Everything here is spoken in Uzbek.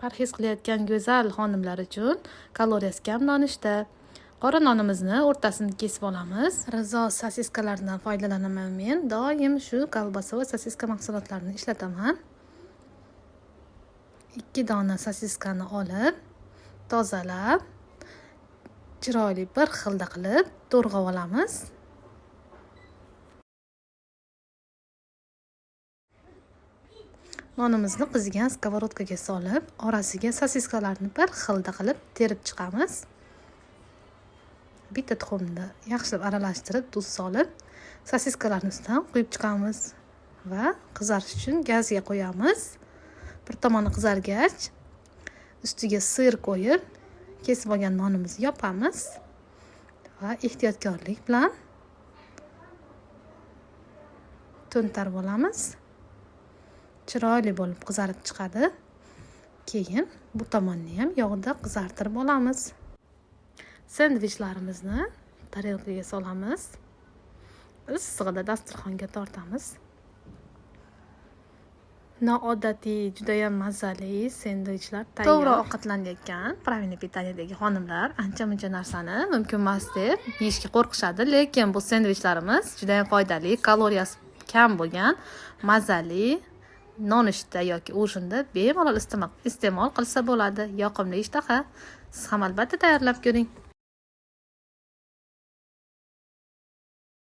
Parhez qilayotgan go'zal xonimlar uchun kaloriyasi kam nonushta. Qora nonimizni o'rtasini kesib olamiz. Rizo sosiskalaridan foydalanaman men. Doim shu kolbasa va sosiska mahsulotlarini ishlataman. 2 dona sosiskani olib, tozalab, chiroyli bir xilda qilib to'g'rab olamiz. Nonimizni qizigan skovorodkaga solib, orasiga sosiskalarni bir xilda qilib terib chiqamiz. Bitta tuxumni yaxshilab aralashtirib, tuz solib, sosiskalarni ustidan quyib chiqamiz va qizarish uchun gazga qo'yamiz. Bir tomoni qizargach, ustiga sir qo'yib, kesib olgan nonimizni yopamiz va ehtiyotkorlik bilan to'ntarib olamiz. Chiroyli bo'lib qizarib chiqadi. Keyin bu tomonni ham yog'da qizartirib olamiz. Sendvichlarimizni tarelkaga solamiz. Issig'ida dasturxonga tortamiz. Noodatiy, juda ham mazali sendvichlar tayyor. To'g'ri ovqatlanayotgan правильное питаниедagi xonimlar ancha-muncha narsani mumkin emas deb yeyishga qo'rqishadi, lekin bu sendvichlarimiz juda ham foydali, kaloriyasi kam bo'lgan, mazali nonushta yoki ujinda bemalol iste'mol qilsa bo'ladi. Yoqimli ishtaha. Siz ham albatta tayyorlab ko'ring.